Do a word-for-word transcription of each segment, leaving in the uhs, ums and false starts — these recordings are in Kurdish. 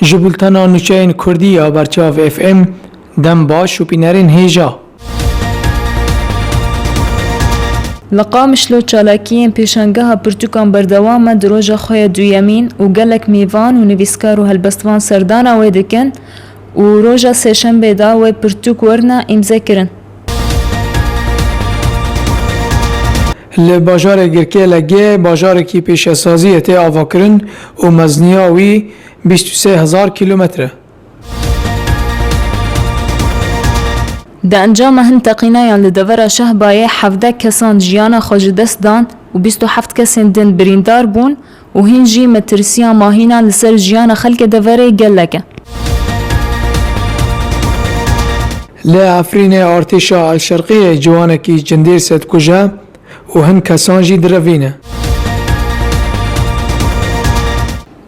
Ji bultena nûçeyên Kurdî ya Berçav F M, dem baş û bînerên hêja. Li Qamişlo çalakiyên pêşangeha pirtûkan berdewam e di roja xwe ya duyemîn û gelek mêvan û nivîskar û helbestvan serdana wê dikin û roja sêşembê de wê pirtûk werine îmzekirin. Li bajarê Girkê Legê bajarekî pêşesaziyê tê avakirin û mezniya wî bîst û sê hezar kîlometre. Di encama hin teqîneyan li devera Şehbayê hevdeh kesan jiyana xwe ji dest dan û bîst û heft kesên din birîndar bûn û hîn jî metirsiya mahînan li ser jiyana xelkê deverê gelek e. Li Efrînê artêşa El-Şerqiyê ciwanekî Cindêrsê dikuje û hin kesan jî direvîne.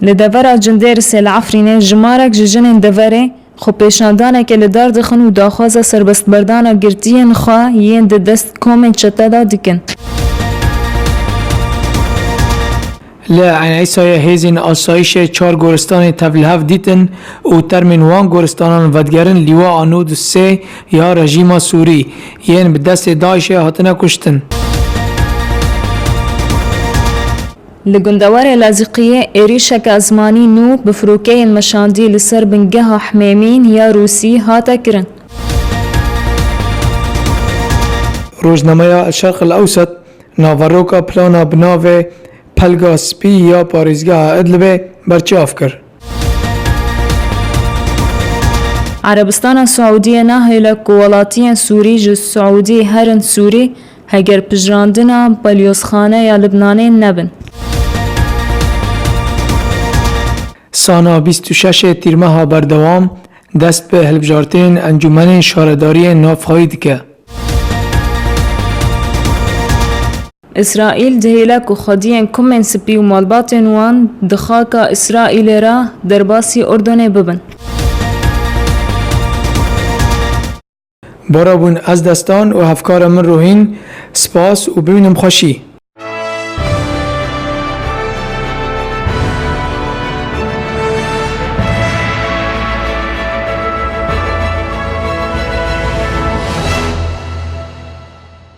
Li devera Cindêrsê li Efrînê jimarek ji jinên deverê xwepêşandanekê li dar dixin û daxwaza serbestberdana girtiyên xwe yên di dest komên çete de dikin. Li Eyn Îsayê hêzên asayîşê çar goristanên tevlihev dîtin û termên wan goristanan vedigerin lîwa a nod û sê ya rejîma Sûrî yên bi destê DAIŞê hatine kuştin. Li gundewarê Lazîqiyê êrîşeke ezmanî nû bi firokeyên meşandî li ser bingeha Hmêmîn ya Rûsî hate kirin. Rojnameya El Şerq El Ewsat naveroka plana bi navê Pelga Spî ya parêzgeha Idlibê berçav kir. Erebistana Siûdiyê nahêle ku welatiyên Sûrî ji Siûdî herin Sûrî, heger pijirandina balyozxaneya Libnanê nebin. Sana bîst û şeş ê Tîrmeha berdewam dest bi hilbijartinên Encûmenên Şaredariyên Navxweyî dike. Îsraîl dihêle ku xwediyên Kumên Spî û malbatên wan di xaka Îsraîlê re derbasî Urdunê bibin. Bara bûn ez destan û hevkara min Ruhîn, spas û bimînin bi xweşî.